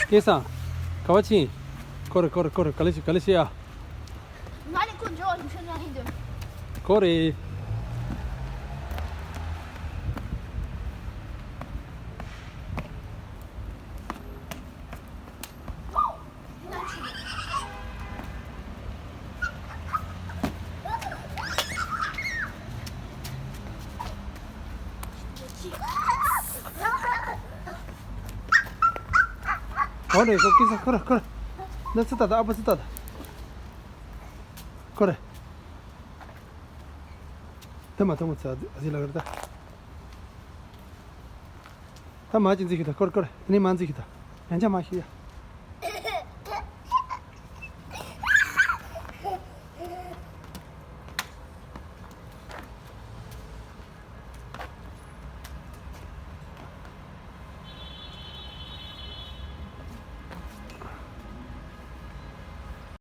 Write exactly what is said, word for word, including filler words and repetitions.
སྐལ་བཟང་། ག་བ་ཕྱིན། ཁོ་རེ་ཁོ་རེ་ཁོ་རེ། ག་ལེ་ཤི་ག་ལེ་ཤི་ཡ། ང་ནི་ཁོ་འཇོག་ཡིན་ཆོད་ན་ཧིན་དུ། ཁོ་རེ། ཁོ་རེ་ཁོ་སྐལ་བཟང་ཁོ་རེ་ཁོ་རེ། ན་ཙི་ཏ་ཏ་ཨ་པ་ཙི་ཏ་ཏ། ཁོ་རེ། ད་མ་ཐོང་ཙ་ཨ་ཟི་ལ་གར་ད། ད་མ་ཅི་འཛི་ཤི་ད་ཁོ་རེ་ཁོ་རེ། ད་ནི་མ་འཛི་ཤི་ད། ཡང་ཅག་མ་ཤི་ཡ།